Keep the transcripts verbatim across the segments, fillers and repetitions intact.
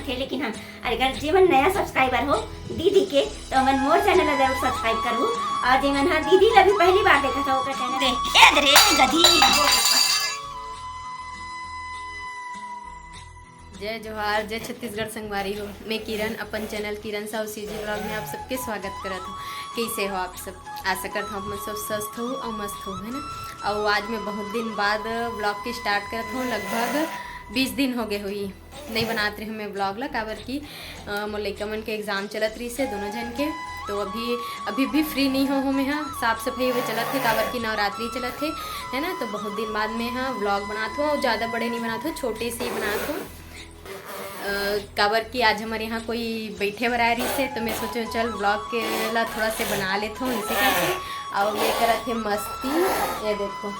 थे, लेकिन हाँ, अगर जेमन नया सब्सक्राइबर हो दीदी के, तो हमन मोर चैनल ला जरूर सब्सक्राइब करहू। और जेमन हा दीदी ला भी पहली बार देखत हो, ओकर चैनल दे, ए दे रे गधी। जय जोहार, जय छत्तीसगढ़ संगवारी हो। मैं किरण, अपन चैनल किरण साहू सीजी व्लॉग में आप सबके स्वागत करत हूँ। कैसे हो आप सब? आशा करत हूँ आप मन सब स्वस्थ हो और मस्त हो, है ना? और आज मैं बहुत दिन बाद व्लॉग के स्टार्ट करत हूँ, लगभग बीस दिन हो गए हुई नहीं बनात रही हूँ मैं व्लॉग ला, काबर कि अ, मोर लइका मन के एग्जाम चलत रहिस हे दोनों जन के। तो अभी, अभी भी फ्री नहीं हो, हो मैं हा, साफ सफाई हुए चलत हे, काबर कि नवरात्रि चलत हे, है ना? तो बहुत दिन बाद मैं हा व्लॉग बनात हूँ और ज़्यादा बड़े नहीं बनात हूँ, छोटे से ही बनात हूँ। अ, काबर कि आज हमारे यहाँ कोई बैठे बर आए रहिस हे, तो मैं सोचे चल व्लॉग के ला थोड़ा से बना लेत हूँ इसे करके। और ये करत हे मस्ती, ये देखो,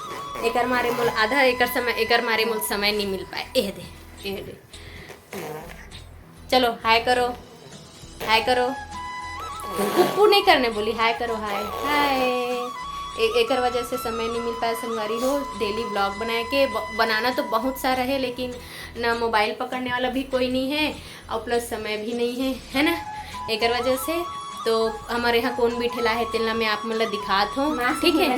एकर मारे मोल आधा एकर समय, एकर मारे मोल समय नहीं मिल पाए। ए दे, ए दे, चलो हाय करो, हाय करो। कुप्पू नहीं करने बोली, हाय करो, हाय, हाय। ए-, एकर वजह से समय नहीं मिल पाए संगवारी हो डेली व्लॉग बनाए के। ब-, बनाना तो बहुत सारा है, लेकिन ना मोबाइल पकड़ने वाला भी कोई नहीं है और प्लस समय भी नहीं है, है ना? एकर वजह से तो हमारे यहाँ कौन बैठेला है तेला मैं आप मन ला दिखात हूँ, ठीक है?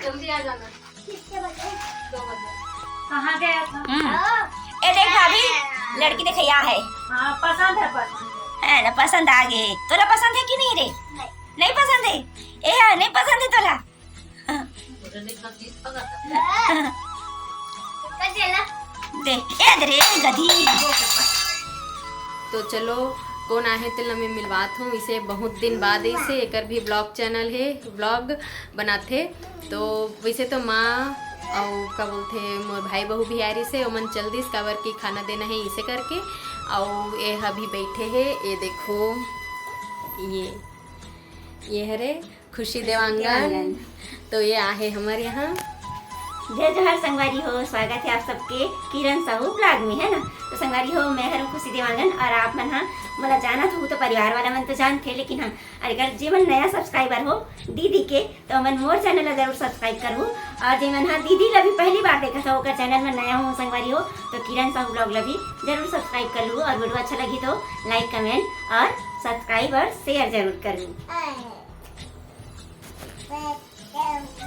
जल्दी आ जाना। कितने बजे? दो बजे। कहाँ गया था? हम्म। ए देख भाभी, लड़की देखे या है। हाँ, पसंद है, पसंद है। है ना, पसंद आ गए। तोला पसंद है कि नहीं रे? नहीं। नहीं पसंद है? ए हा, नहीं पसंद है तोला? दे, ए दे रे गधी। तो चलो, कौन आहे तेला मैं मिलवात हूँ इसे। बहुत दिन बाद इसे, एकर भी व्लॉग चैनल है, व्लॉग बनाथे। तो वैसे तो माँ और का बोलथे, मोर भाई बहू भी आ रही से, ओमन चल दिस काबर कि खाना देना है इसे करके। और ये अभी बैठे है, ये देखो, ये, ये हरे खुशी देवांगन। तो ये आहे हमारे यहाँ। जय जोहार संगवारी हो, स्वागत है आप सबके किरण साहू व्लॉग में, है ना? तो संगवारी हो, मैं हूँ खुशी देवांगन और आप मन हा मोला जानत हो तो परिवार वाला मन तो जानथे, लेकिन हाँ, अगर जेमन नया सब्सक्राइबर हो दीदी के, तो हमन मोर चैनल ला जरूर सब्सक्राइब करहू। और जेमन हा दीदी ला भी पहली बार देखत हो, ओकर चैनल में नया हो संगवारी हो, तो किरण साहू व्लॉग ला भी जरूर सब्सक्राइब कर लू। और वीडियो अच्छा लगी तो लाइक, कमेंट और सब्सक्राइब और शेयर जरूर करहू।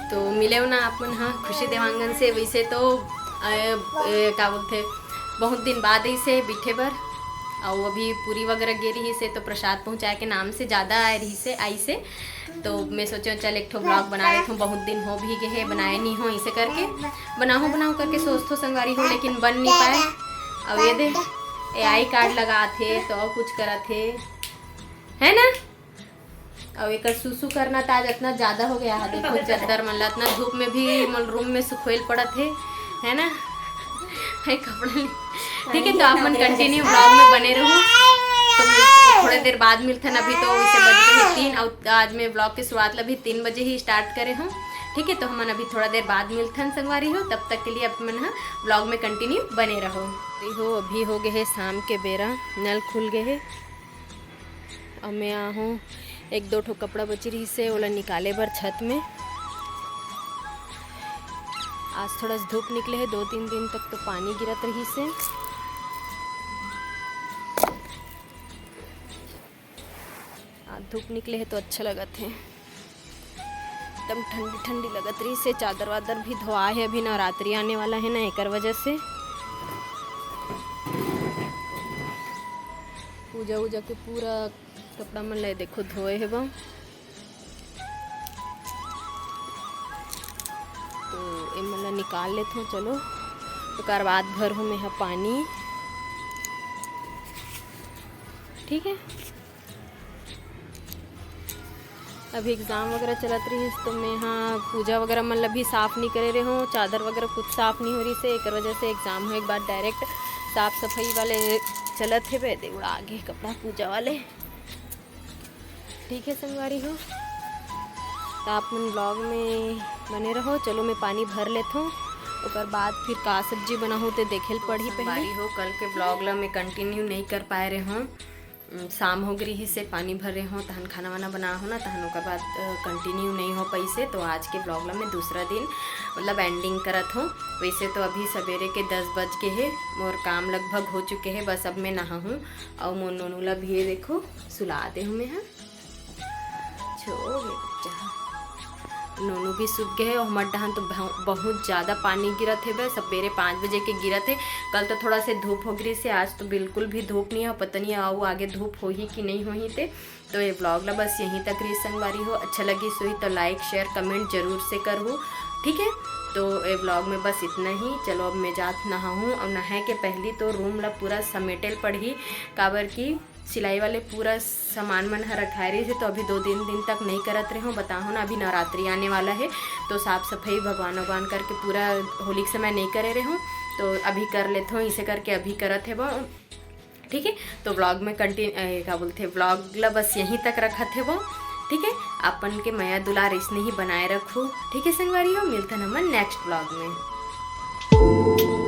तो मिले हो ना आप मन हा खुशी देवांगन से। वैसे तो अ, ए, का बोलथे, बहुत दिन बाद इसे बैठे बर, और अभी पूरी वगैरह गे रही से तो प्रसाद पहुँचाए के नाम से ज़्यादा आए रही से, आई से। तो मैं सोचे चल एक ठो व्लॉग बना लेथूँ, बहुत दिन हो भी गए हे बनाए नहीं हो, इसे करके बनाहूँ बनाहूँ करके सोचथो संगवारी हो, लेकिन बन नहीं पाए। अब ये दे, ए आई कार्ड लगात हे तो और कुछ करत हे, है ना? और एकर सुसु करना तो आज इतना ज़्यादा हो गया है, देखो चद्दर मन ला इतना धूप में भी मोल रूम में सुखोइल पड़त हे, है ना? है कपड़ा ले, ठीक है। तो आप मन कंटिन्यू व्लॉग में बने रहू। तो मिल-, थोड़ा देर बाद मिलथन। अभी तो इसे बज गए हैं तीन, और आज मैं व्लॉग के शुरुआत ला भी तीन बजे ही स्टार्ट करे हूँ, ठीक है। तो हमन अभी थोड़ा देर बाद मिलथन संगवारी हो, तब तक के लिए आप मन हा व्लॉग में कंटिन्यू बने रहो। देखो अभी हो गए है शाम के बेरा, नल खुल गए है। अब मैं आहूँ, एक दो ठो कपड़ा बची रही से, ओला निकाले बर छत में। आज थोड़ा सा धूप निकले है, दो तीन दिन तक तो पानी गिरत रही से। आज धूप निकले है तो अच्छा लगत है, एकदम ठंडी ठंडी लगत रही से। चादर वादर भी धोआ है, अभी नवरात्रि आने वाला है ना, एकर वजह से। पूजा उजा के पूरा कपड़ा मन ला देखो धोए हे बा। तो एमन ला निकाल लेथों, चलो। ओकर बाद भरहूँ मैं ह पानी, ठीक है। अभी एग्जाम वगैरह चलत रहिस तो मैं ह पूजा वगैरह मन ला भी साफ नहीं करे रहे हूँ, चादर वगैरह कुछ साफ नहीं हो रही से, एकर वजह से एग्जाम हो एक बार डायरेक्ट साफ सफाई वाले चलत हे। बे दे उड़ा आगे कपड़ा पूजा वाले, ठीक है संगवारी हो, तो आप मन व्लॉग में बने रहो। चलो मैं पानी भर लेथों, ओकर बाद फिर का सब्जी बनाहूँ ते देखे ल पड़ही पहले। संगवारी हो, कल के व्लॉग ला मैं कंटिन्यू नहीं कर पाए रहे हूँ, उम, शाम हो गई से पानी भरे हो, तहन खाना वाना बना हो ना, तहन ओकर बाद, अ, continue नहीं हो पैसे। तो आज के vlog ला मैं दूसरा दिन, मतलब, ending करत हूँ। वैसे तो अभी सवेरे के दस बज के हे, मोर काम लगभग हो चुके हे, बस अब मैं नहाहूँ। और मोर नोनू ला भी, ये देखो, सुला दे हूँ मैं, हाँ। छोड़ दे बच्चा। नोनू भी सूत गए हे। और हमर डहान तो बहु-, बहुत ज़्यादा पानी गिरत हे बे, सवेरे पाँच बजे के गिरत हे। कल तो थोड़ा से धूप हो गिरी से, आज तो बिल्कुल भी धूप नहीं है। पता नहीं आऊ आगे धूप होही कि नहीं होही ते। तो ये vlog ला बस यहीं तक रही संगवारी हो। अच्छा लगी सोई तो like, share, comment जरूर से करहू, ठीक है। तो ये vlog में बस इतना ही। चलो, अब मैं जात नहाहूँ, और नहाए के पहली तो room ला पूरा समेटेल पड़ही, काबर की सिलाई वाले पूरा सामान मन ह रखाए रहिस हे, तो अभी दो तीन दिन तक नहीं करत रहे हो, बताहो ना, अभी नवरात्रि आने वाला है, तो साफ सफाई भगवान भगवान करके पूरा होली के समय नहीं करे रहे हो, तो अभी कर लेत हो, इसे करके अभी करत हे वो, ठीक है। तो vlog में कंटिन्यू, का बोलते हैं, vlog ला बस यहीं तक रखत हे वो, ठीक है। अपन के मया दुलार इसने ही बनाए रखो, ठीक है संगवारी हो, मिलते हैं हमन next vlog में।